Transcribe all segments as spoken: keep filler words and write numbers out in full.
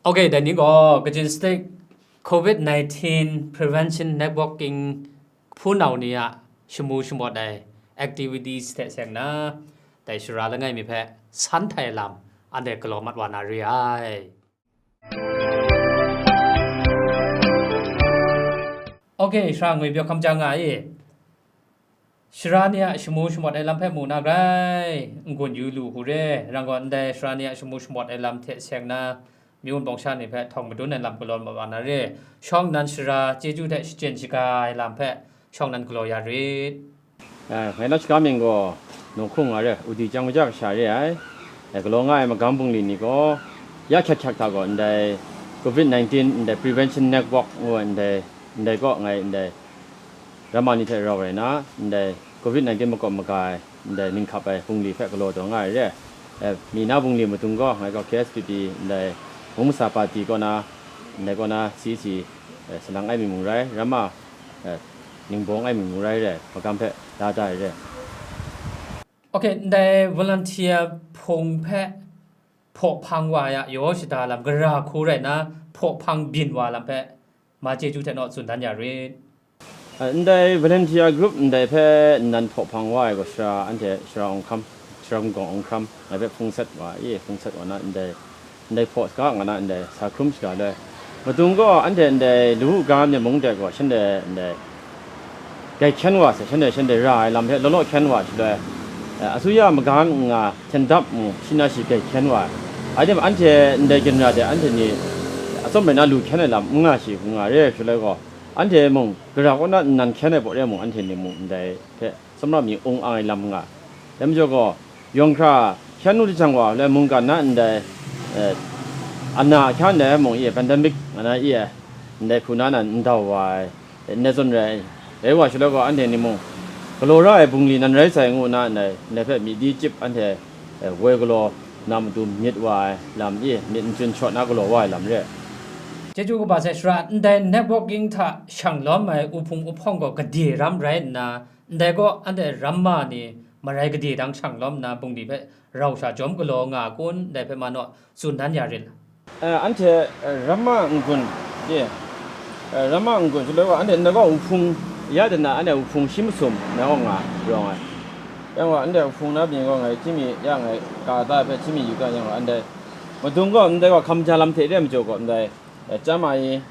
Ok, dai ni gaw Kachin State covid nineteen Prevention Networking hpunau ni a shamu shamawt ai activities hte seng na, dai sara langai mi hpe san htai lam anhte galaw mat wa na re ai. Ok, sara ngwi pyaw hkam ja nga i. Sara ni a shamu shamawt ai lam hpe mu na grai n-gun yu lu hku re, rang gaw ndai sara ni a shamu shamawt ai lam hte seng na, myu wun bawng sha ni hpe htawng madun ai lam galaw mat wa na re, shawng nnan sara chyeju hte shachyen shaga ai lam hpe shawng nnan galaw ya rit. Eh, ngai na shaga mying gaw, Nawhkung nga re, Udi Chyang Maja Kasha re ai. Eh, galaw nga ai magam bungli ni gaw, ya hkyak hkyak hta gaw ndai covid nineteen ndai Prevention Network ngu ai ndai, ndai kaw ngai ndai ramma ni hte rau rai na, ndai covid nineteen makawp maga ai, ndai ninghkap ai bungli hpe galaw taw nga ai re. Eh, mi na bungli madung gaw, ngai gaw K S P P ndai mung masa pati kaw na, ndai kaw na C E C, eh, salang ai mi mung rai, ramma, eh, ningbawng ai mi mung rai re, magam hpe la da ai re. Ok, ndai volunteer hpung hpe hpaw hpang wa ya, yaw shada lam, gara hku rai na, hpaw hpang byin wa lam hpe, ma chyeju hte naw tsun dan ya rit. Ah, ndai volunteer group ndai hpe nnan hpaw hpang wa ai gaw, sara anhte, sara Ung Hkram, sara Hkungkawng Ung Hkram, ngai hpe hpung sat wa, e hpung sat wa na, ndai, ndai hpaw saga nga na, ndai sa hkrum shaga loi. Madung gaw, anhte ndai lawu ga myit mung de gaw, shanhte ndai gai hkyen wa sai, shanhte, shanhte ra ai lam hpe law law hkyen wa shaloi, eh, asuya maga n nga hten dap mu, shi na shi gai hkyen wa ai. Anhte, anhte ndai ginra de, anhte ni atsawm rai na lu hkyen ai lam n nga shi, n nga re ai shaloi gaw, anhte mung gara kaw na nnan hkyen ai pawt re mung, anhte ni mung ndai hpe tsawmra mi ung ang ai lam nga. Dai majaw gaw, yawng hkra hkyen nu jang wa, lai mungkan na ndai, eh, ana hkya ndai mung e, pandemic nga na e, ndai hku na nan n dau wa ai, ndai zawn rai, rai wa shaloi gaw, anhte ni mung galaw ra ai bungli nan rai sai ngu na ndai, ndai hpe myi di chyip anhte, eh, woi galaw na matu myit wa ai lam e, myit n chun shawt na galaw wa ai lam re. Chyeju kaba sai sara, ndai networking hta shang lawm ai uhpung uhpawng gaw gade ram rai nna, ndai gaw anhte ramma ni marai gade dang shang lawm nna, bungli hpe rau sha jawm galaw nga kun, ndai hpe ma naw tsun dan ya rit. Eh, anhte, eh, ramma n-gun, e, eh, ramma n-gun shaloi wa, anhte ndai gaw uhpung, ya de na, anhte uhpung shi masum na gaw nga rawng ai. Yang gaw, anhte uhpung na byin gaw ngai hti mi ya, ngai ka da ai hpe hti mi yu ga, yang gaw, anhte madung gaw, ndai gaw hkam ja lam hte re ai majaw gaw, ndai, eh, chyam ai,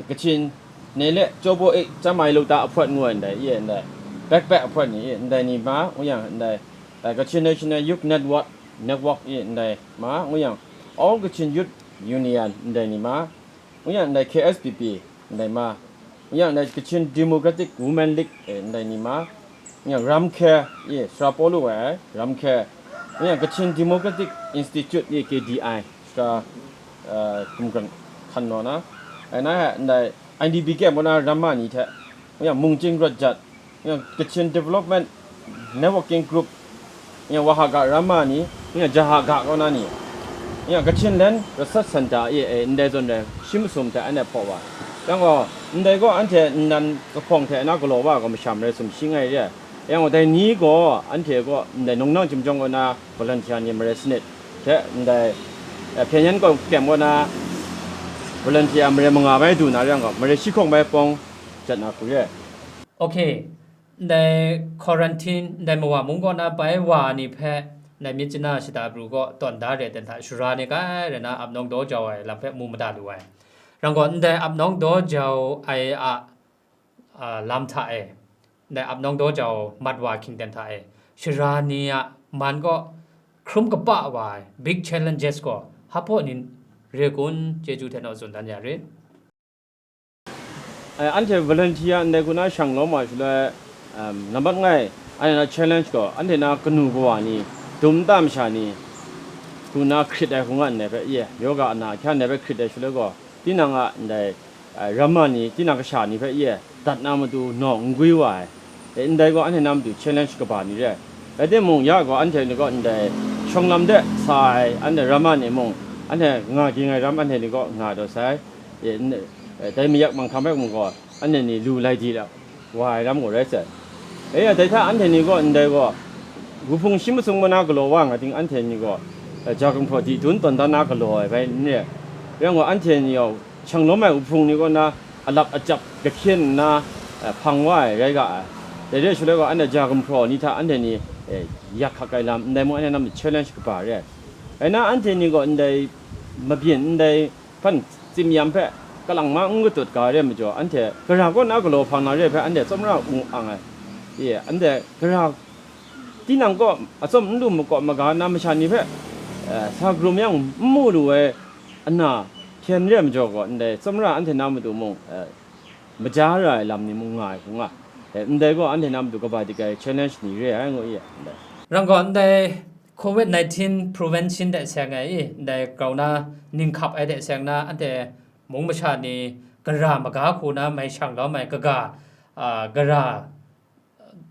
Kachin, Nele, Chawbo e, chyam ai lukta ahpawt ngu ai ndai, e ndai, backpack ahpawt ni, e ndai ni ma, ngu yang, ndai, eh, Kachin National Youth Network, Network e ndai ma, ngu yang, All Kachin Youth Union, ndai ni ma, ngu yang, ndai K S P P, ndai ma, ngu yang, ndai Kachin Democratic Women League, e ndai ni ma, ngu yang, Ramkhe, e, Sara Pawlu wai ai, Ramkhe, ngu yang, Kachin Democratic Institute, e K D I, Sara, eh, gumhpraw hkan naw na, ai na he ndai I D P camp kaw na ramma ni hte, ngu yang, Mungchying Rawt Jat, ngu yang, Kachin Development Networking Group, ngu yang, Wahaga ramma ni, ngu yang, Jahaga kaw na ni, ngu yang, Kachin Land Research Center e, e, ndai zawn rai shi masum hte anhte hpaw wa. Yang gaw, ndai gaw anhte nnan kahpawng hte na galaw wa gaw masham rai sumshi ai re. Yang gaw, dai ni gaw anhte gaw ndai Nungnang Chyum Jawng kaw na volunteer ni marai sanit hte ndai, eh, Hpyen Yan kaw kyem kaw na volunteer marai manga bai du na re yang gaw, marai shi hkawng bai pawng jat na hku re. Ok, ndai quarantine, ndai mawa mung kaw na bai wa ni hpe, ndai myit chana shada pru kaw tawn da re ai ten hta, sara ni kai rai na, ap nawng daw jau ai lam hpe mu mada lu ai. Rang gaw, ndai ap nawng daw jau ai a, a, lam hta e, ndai ap nawng daw jau mat wa hkying ten hta e, sara ni a man kaw hkrum kapa wa ai big challenges gaw hpa ni re kun, chyeju hte naw tsun dan ya rit. Ai, anhte volunteer ndai hku na shang lawm wa shaloi, um, nambat ngai, anhte na challenge gaw, anhte na kanu kawa ni, dum nta masha ni, hku na hkrit ai hku nga ndai hpe, ye, yoga ana ahkya ndai hpe hkrit ai shaloi gaw, tinang a ndai, eh, ramma ni, tinang kasha ni hpe ye dat na matu nawng n gwi wa ai. E, ndai gaw anhte na matu challenge kaba ni re ai. Rai timung, ya gaw anhte ni kaw ndai shawng lam de sa ai, anhte ramma ni mung, anhte nga ging ai ram anhte ni kaw nga taw sai. E, n-, e, dai mayak manghkam rai mung gaw, anhte ni lu lai di la wa ai ram gaw rai sai. E, dai hta anhte ni gaw ndai gaw, wuhpung shi masung mana galaw wa nga ting, anhte ni gaw, e, ja gumhpraw di dun tawn dan na galaw ai bai n re. Rai ngu, anhte ni gaw shang lawm ai uhpung ni kaw na alap achyap kahkyen nna, eh, hpang wa ai rai ga ai. Dai re ai shaloi gaw, anhte ja gumhpraw ni hta anhte ni, eh, yak hkak ai lam, ndai mung anhte nam challenge kaba re ai. Rai na, anhte ni gaw ndai mabyin, ndai hpan tsimyam hpe kalang ma n katut ga re ai majaw, anhte gara kaw na galaw hpang na re ai hpe anhte tsawmra mu ang ai. Ye, anhte gara tinang kaw atsawm n lu makawp maga na masha ni hpe, eh, sa karum yang n mu lu ai ana hpyen re ai majaw gaw, ndai tsawmra anhte na matu mung, eh, maja ra ai lam ni mung nga ai hku nga. Eh, ndai gaw anhte na matu kaba dik ai challenge ni re ai, ngu i, ndai. Rang gaw, ndai covid nineteen prevention hte seng ai i, ndai grau na ninghkap ai hte seng na, anhte mung masha ni gara maga hku na mai shang lawm ai kaga, a, gara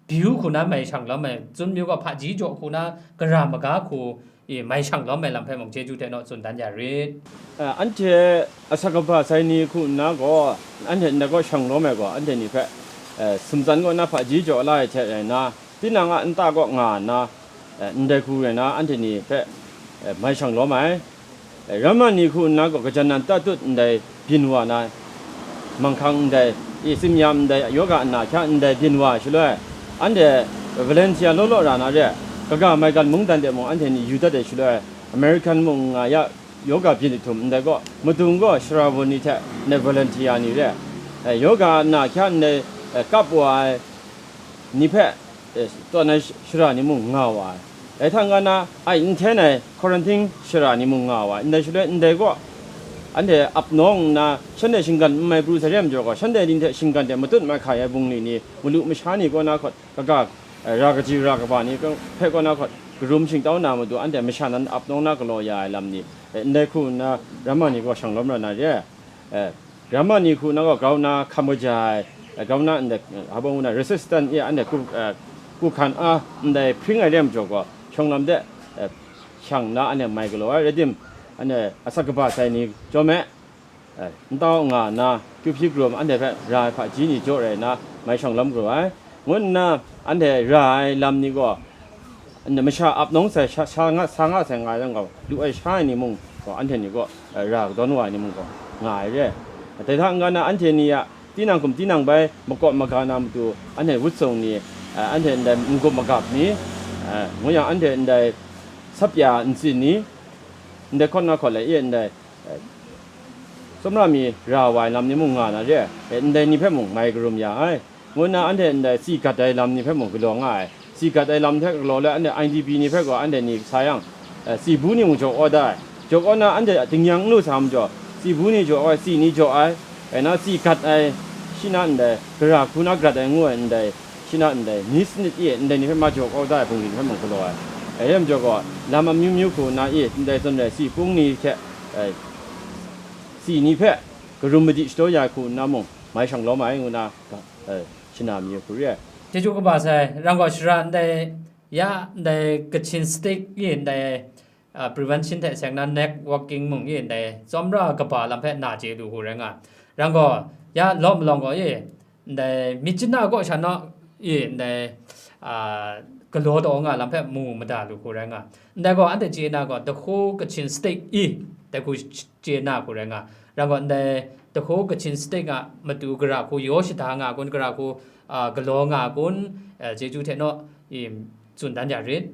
biu hku na mai shang lawm ai, Chun myu gaw hpaji jaw hku na gara maga hku i mai shang lawm ai lam hpe mung chyeju hte naw tsun dan ya rit. Eh, anhte asak kaba sai ni hku nna gaw, anhte ndai kaw shang lawm ai gaw, anhte ni hpe, eh, sumtsan kaw na hpaji jaw la ai hte rai nna, tinang a nta kaw nga nna, eh, ndai hku rai na, anhte ni hpe, eh, mai shang lawm ai. Eh, ramma ni hku nna gaw, gajan nan tatut ndai byin wa na, manghkang ndai, i tsimyam ndai, yoga ana hkya ndai byin wa ai shaloi, anhte volunteer law law ra na re ai, kaga maigan mungdan de mung anhte ni yu dat ai shaloi, American mung nga ya, yoga byin jahtum ndai gaw, madung gaw shara bun ni hte ndai volunteer ni re ai, eh, yoga ana hkya ndai, eh, kap wa ai, ni hpe, eh, tawn ai sh-, shara ni mung nga wa ai. Dai hta n-ga na, ai n hten ai quarantine shara ni mung nga wa ai. Ndai shaloi, ndai gaw, anhte ap nawng nna, shanhte shinggan n mai pru sai re ai majaw gaw, shanhte ni hte shinggan de matut mai hkai ai bungli ni, malu masha ni kaw na hkawt, kaga, eh, ra kaji ra kaba ni kaw-, hpe kaw na hkawt, karum shingtau na matu, anhte masha nan ap nawng na galaw ya ai lam ni, eh, ndai hku nna, ramma ni gaw shang lawm ra na re ai. Eh, Ramma ni hku na gaw grau na hkam kaja ai, eh, grau na ndai, eh, hpa ngu na resistant e anhte ku, eh, ku hkan a ndai hpring ai re ai majaw gaw, shawng lam de, eh, shang nna anhte mai galaw ai, rai tim, anhte asak kaba sai ni jaw me, eh, ntau nga nna, kyu hpyi krum anhte hpe ra ai hpaji ni jaw rai nna, mai shawng lam galaw ai, ngu nna anhte ra ai lam ni gaw, Masha ap nawng sai sha, sha nga, sa nga sai nga yang gaw, lu ai sha ai ni mung gaw, anhte ni gaw, eh, ra kadawn wa ai ni mung gaw, nga ai re. Dai hta n-ga na, anhte ni a tinang hkum tinang bai makawp maga na matu, anhte wut sung ni, eh, anhte ndai n-gup magap ni, eh, ngu yang, anhte ndai sapya ntsin ni, ndai hkawt na hkawt lai e ndai, eh, tsawmra mi ra wa ai lam ni mung nga na re, eh, ndai ni hpe mung mai karum ya ai. Ngu nna anhte ndai tsi gat ai lam ni hpe mung galaw nga ai. Tsi gat ai lam hte galaw let anhte I D P ni hpe gaw anhte ni sa yang, eh, tsi bu ni mung jaw kau da ai. Jaw kau na anhte dingyang n lu sa majaw, tsi bu ni jaw ai, tsi ni jaw ai, rai na tsi gat ai, shi na ndai gara hku na grat ai ngu ai ndai, shi na ndai ni sanit e ndai ni hpe ma jaw kau da ai bungli ni hpe mung galaw ai. Dai rai majaw gaw, lam amyu myu hku na e ndai zawn rai tsi pung ni hte, eh, tsi ni hpe karum madi shadaw ya ai hku nna mung mai shang lawm ai ngu na, eh, shana mi ai hku re ai. Chyeju kaba sai, rang gaw shara ndai, ya ndai Kachin State e ndai, ah, prevention hte seng na networking mung e ndai tsawmra kaba lam hpe na chye lu hku rai nga. Rang gaw, ya law malawng gaw e ndai myit chyanna kaw sha naw e ndai, ah, galaw taw nga lam hpe mu mada lu hku rai nga. Ndai gaw anhte chye na gaw, the whole Kachin State e, dai hku ch-, chye na hku rai nga. Rang gaw, ndai the whole Kachin State a matu gara hku yaw shada nga kun, gara hku, ah, galaw nga kun, eh, chyeju hte naw, i, tsun dan ya rit.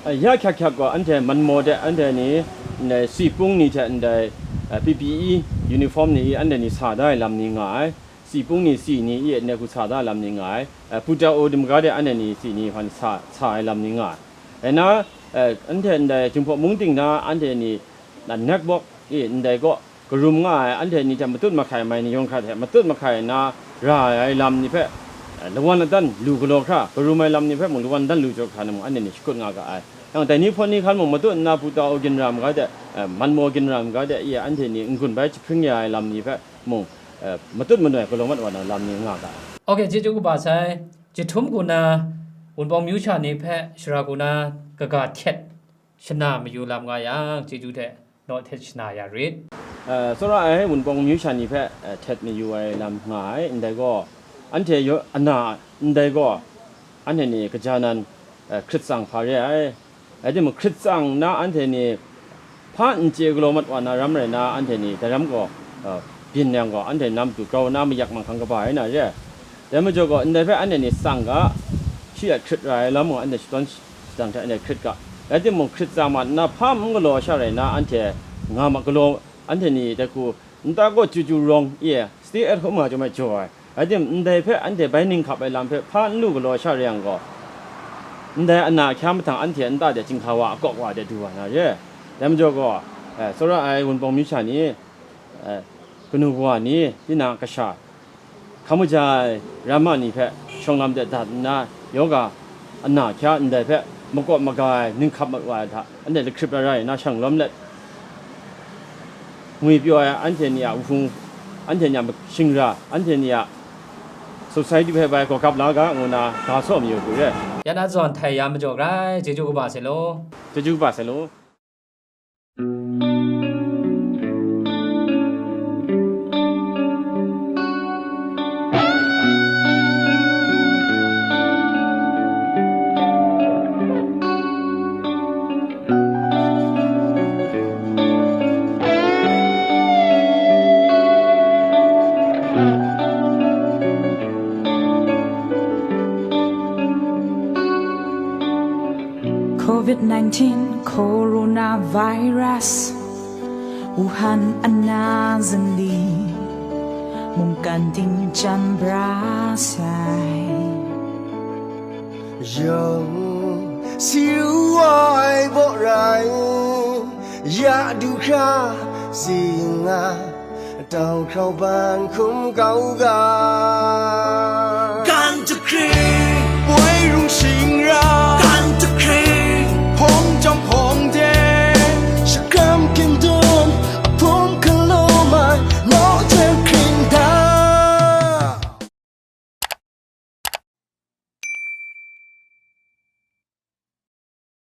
Ah, ya hkyak hkyak gaw, anhte manmaw de, anhte ni, ndai tsi pung ni hte ndai, ah, P P E uniform ni i anhte ni sa da ai lam ni nga ai. Tsi pung ni tsi ni i ndai hku sa da ai lam ni nga ai. Ah, puta o di maga de anhte ni tsi ni hpan sa, sa ai lam ni nga ai. Rai na, eh, anhte ndai Jinghpaw mung ting na anhte ni, na network e ndai gaw, karum nga ai, anhte ni hte matut mahkai mai ni yawng hkra hte matut mahkai nna ra ai lam ni hpe, eh, lawan ladan lu galaw hkra, karum ai lam ni hpe mung lawan ladan lu jaw hkra na mung, anhte ni shakut nga ga ai. Yang dai ni hpawn ni hkan mung matut nna puta o ginra maga de, eh, manmaw ginra maga de, i anhte ni n-gun bai jahpring ya ai lam ni hpe mung, eh, matut manoi galaw mat wa na lam ni nga ga ai. Ok, chyeju kaba sai, jahtum hku na Wunpawng myu sha ni hpe shara hku na kaga htet shana mayu lam nga yang, chyeju hte naw htet shana ya rit. Eh, tsawra ai Wunpawng myu sha ni hpe, eh, htet mayu ai lam nga ai, ndai gaw, anhte yaw-, ana ndai gaw, anhte ni kaja nan, eh, hkrit tsang hpa re ai. Rai timung, hkrit tsang na anhte ni hpa n chye galaw mat wa na ram rai na, anhte ni daram gaw, uh, byin yang gaw, anhte nam du grau na mayak manghkang kaba ai na re. Dai majaw gaw, ndai hpe anhte ni tsang ga, shi ai hkrit ra ai lam gaw, anhte shadawn shadang hte anhte hkrit ga. Rai timung, hkrit tsang ma nna, hpa n galaw sha rai na, anhte nga ma galaw, anhte ni dai hku, nta gaw chyu chyu rawng, e, stay at home nga chyawm ai jaw ai. Rai timung, ndai hpe anhte bai ning hkap ai lam hpe hpa n lu galaw sha re yang gaw, ndai ana ahkya mahtang anhte a nta de chyinghka wa, akawk wa de du wa na re. Dai majaw gaw, eh, tsawra ai Wunpawng myu sha ni, eh, kanu kawa ni, tinang kasha, hkamu ja ai ramma ni hpe shawng lam de dat nna, yoga ana ahkya ndai hpe makawp maga ai, ning hkap mat wa ai hta, anhte lahkrip rai rai nna shang lawm let, ngwi pyaw ai anhte ni a nhpung, anhte ni a shingra, anhte ni a society hpe bai gaw gap la ga ngu na ga saw mayu hku re. Ya na zawn htai ya majaw grai, chyeju kaba sai law. Chyeju kaba sai law. Covid nineteen coronavirus, Wuhan ana zali, mungkan ting chyam bra sai. Yawng si ru ai baw rai u, ya du hkra si nga, tau hkrau ban hkum kau ga.